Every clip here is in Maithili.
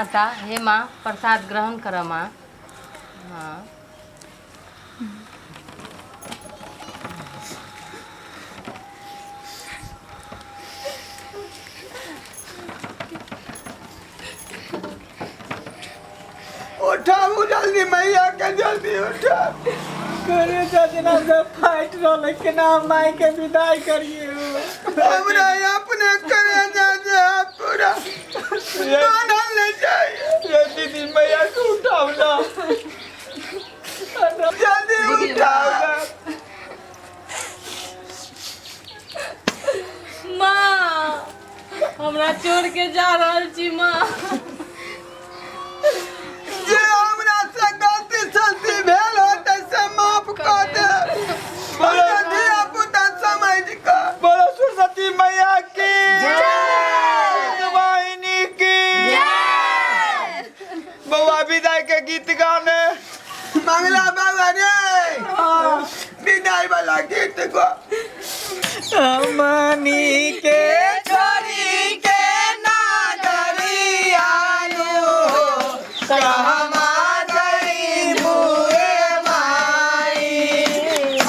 माता हे माँ प्रसाद ग्रहण कर माँ। हाँ। उठाबू जल्दी मैया के जल्दी उठाबू। करे जना से फाइट रहल केना माई के विदाई करिए। हमरा अपने करे जा जा पूरा बांधल नहीं चाहिए। ये दीदी मैया के उठाओ ना। जल्दी उठाओ ना। माँ हमरा छोड़ के जा रहल छी माँ। जे हमरा से गलती सलती भेल होतै से माफ कऽ दे। हमरा धिया पुता समझ कऽ। बोलो सरस्वती मैया की जय, वाहिनी की जय। बउआ विदाई के गीत गाने। मंगला बाबा रे विदाई वाला गीत गो। मनी के छोरी के नागरिया कहमा गई बुए माई।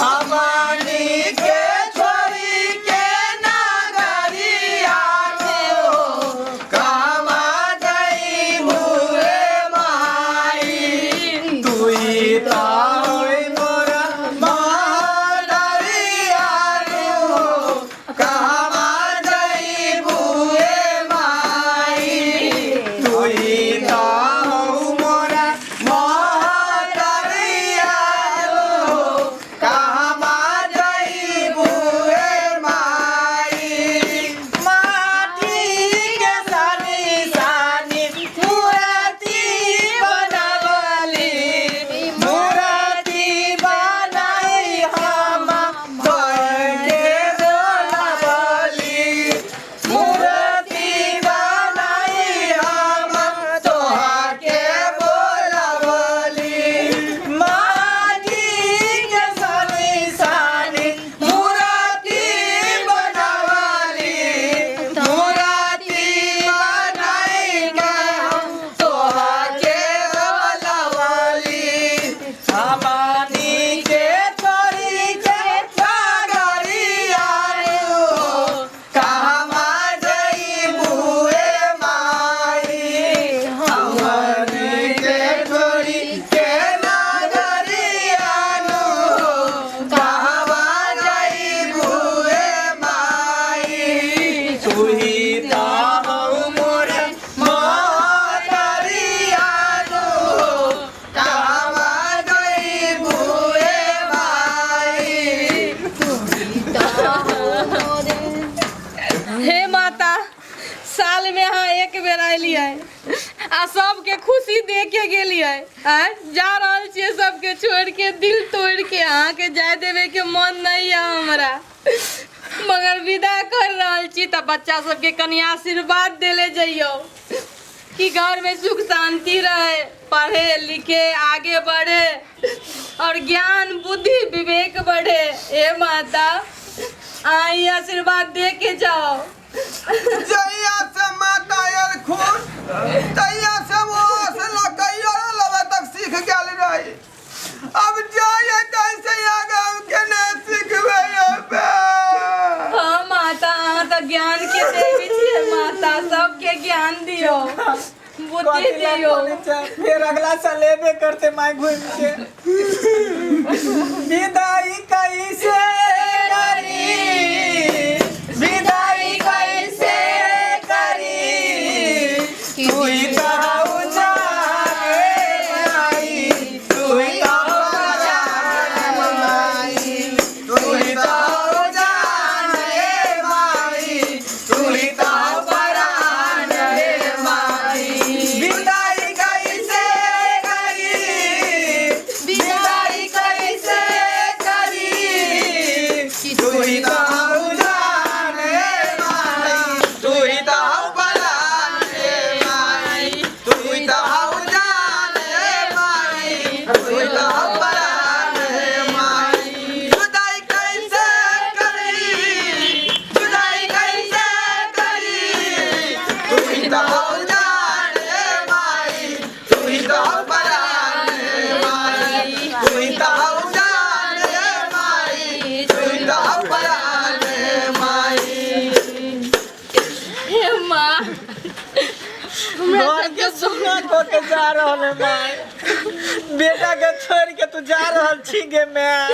हमनी के छोरी के नागरिया कहमा गई बुए माई। तुई ताई मोरा मादरिया कहमा गई बुए माई। तुई ताऊ मोरा मादरिया कहमा गई बुए माई। माटी के सानी सानी मूर्ति बनवली, मूर्ति बनाई हम के बोलवली। मूर्ति बनाई हम तोहा के बोलवली। माटी के सानी सानी मूर्ति बनवली, मूर्ति बनाई हम तोहा के बोलवली। हमनी के छोरी के नागरिया कहमा जई बुए माई। हमनी के छोरी के नागरिया कहमा जई बुए माई। तुही ताहु मोर मातरिया कहमा जई बुए माई। हे माता, साल में अहाँ एक बेर अयलियै आ सबके खुशी दे के गेलियै। आँय जा रहल छियै सबके छोड़ि के, दिल तोड़ि के। अहाँके जाय देवे के मन नहि यऽ हमरा, मगर विदा कर रहल छी तऽ बच्चा सबके कनि आशीर्वाद देले जइयौ कि घर में सुख शांति रहे, पढ़े लिखे आगे बढ़े और ज्ञान बुद्धि विवेक बढ़े। हे माता आई आशीर्वाद दे के जाओ। जहिया से माता एलखुन तहिया से वो लकैयो लबे तक सीख गेल रही। अब जाइए तैसे आगे हम केना सीखबै अबे। हाँ माता, अहाँ तऽ ज्ञान के देवी छियै माता, सबके ज्ञान दियौ, बुद्धि दियौ। फिर अगला साल लेबे करते माई घूम के। विदाई कैसे करी, विदाई कैसे करी, तुई ताऊ जाने माई, तुई ताऊ जाने माई, तुई ताऊ जाने माई, तुई ताऊ परान हे माई। विदाई कैसे करी, विदाई कैसे करी, सबके सुना कऽ के जा रहल है माय, बेटा के छोड़ के तू जा रहल छी गे मैं।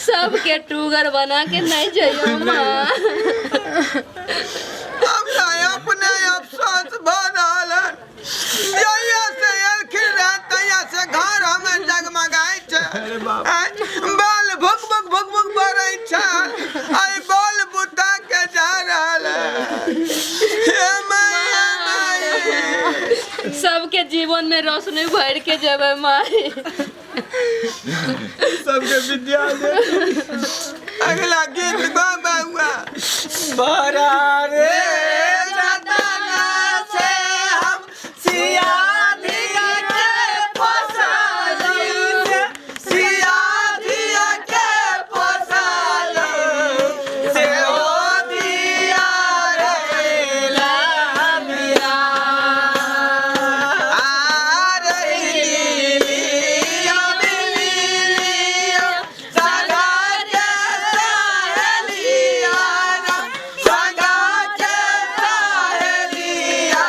सबके टूगर बना के नहीं जइयो माँ। हमरा अपने अफसोस भऽ रहल हन। जहिया से एलखिन रहे तहिया से घर हमर जगमगाइ छै। आँय, बाल भुक भुक भुक भुक बरै छै, आइ बाल बुता के जा रहल है। हे मैया माई। सबके जीवन में रोशनी भर के जेबै माई। सबके विद्या दे। अगला गीत बाबा हुआ। बड़ा रे जतना से हम सिया धिया के पोसाली, सिया धिया के पोसाली, से ओ दिया रे लामिया। आ रही लिया मिलिया, सगा के सहेलिया, सगा के सहेलिया,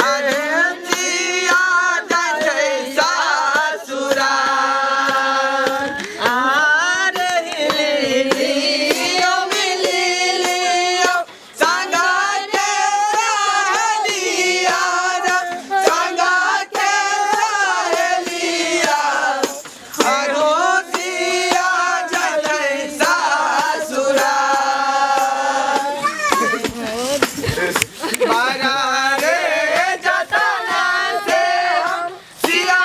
अरे जिया जाइ सासुरा। आ रही लियो मिलियो, संगा के सहेलिया, संगा के सहेलिया, हरो जिया जाइ सासुरा। बारा रे जतना से हम सिया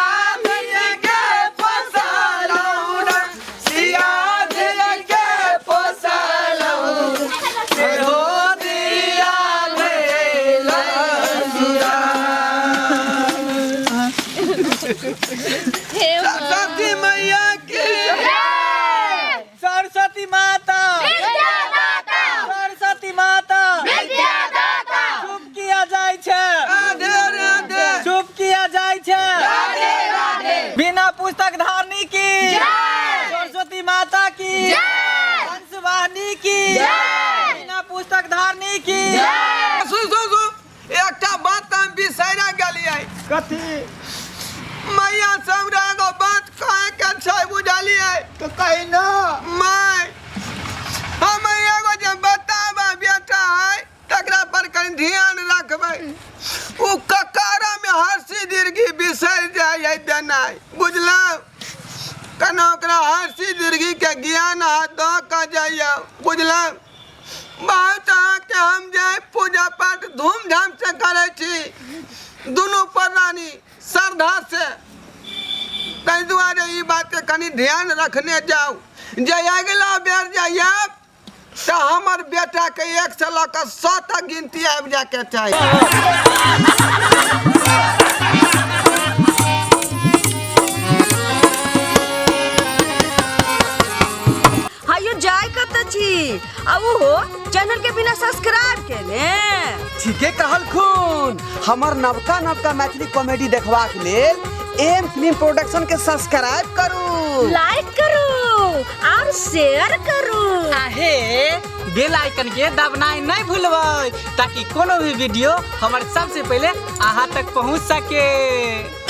के पोसलौं, सिया के पोसलौं, से हो दिया भेल सुरा। हे माँ। सरस्वती मैया की। सरस्वती माता, सरस्वती माता। चुप किया जाइ छै? राधे राधे। चुप किया जाइ छै? बिना पुस्तक धारनी की, सरस्वती माता की, हंसवाहिनी की, बिना पुस्तक धारनी की। सुन सुन सुन, एकटा बात हम बिसरा गेलियै। कथी? मैया से हमरा एगो बात कहे के छै, बुझलियै? तो कही ना। माय, हम एगो जे बताबा बेटा है तकरा पर कनि ध्यान रखबै। ओ ककारा में हर्षी दीर्घी बिसरि जाइ है देनाइ, बुझलहुँ? कना ओकरा हर्षी दीर्घी के ज्ञान अहाँ दऽ कऽ जइयौ, बुझलहुँ? बहुत अहाँके हम जे पूजा पाठ धूमधाम से करै छी दुनू प्राणी श्रद्धा से, ताहि दुआरे ई बातके कनि ध्यान रखने जाउ जे अगिला बेर जाइब तऽ हमर बेटाके 1 से लऽ कऽ 100 तक गिनती आबि जायके चाही। हायो जाय कत छी आ उहो चैनल के बिना सब्सक्राइब केने? ठीके कहलखुन। हमर नवका नवका मैथिली कॉमेडी देखबाक लेल एम फिल्म प्रोडक्शन के सब्सक्राइब करू, लाइक करू और शेयर करू। आहे बेल आइकन के दबनाइ नहीं भूलबै ताकि कोनो भी वीडियो हमर सबसे पहले अहाँ तक पहुँच सके।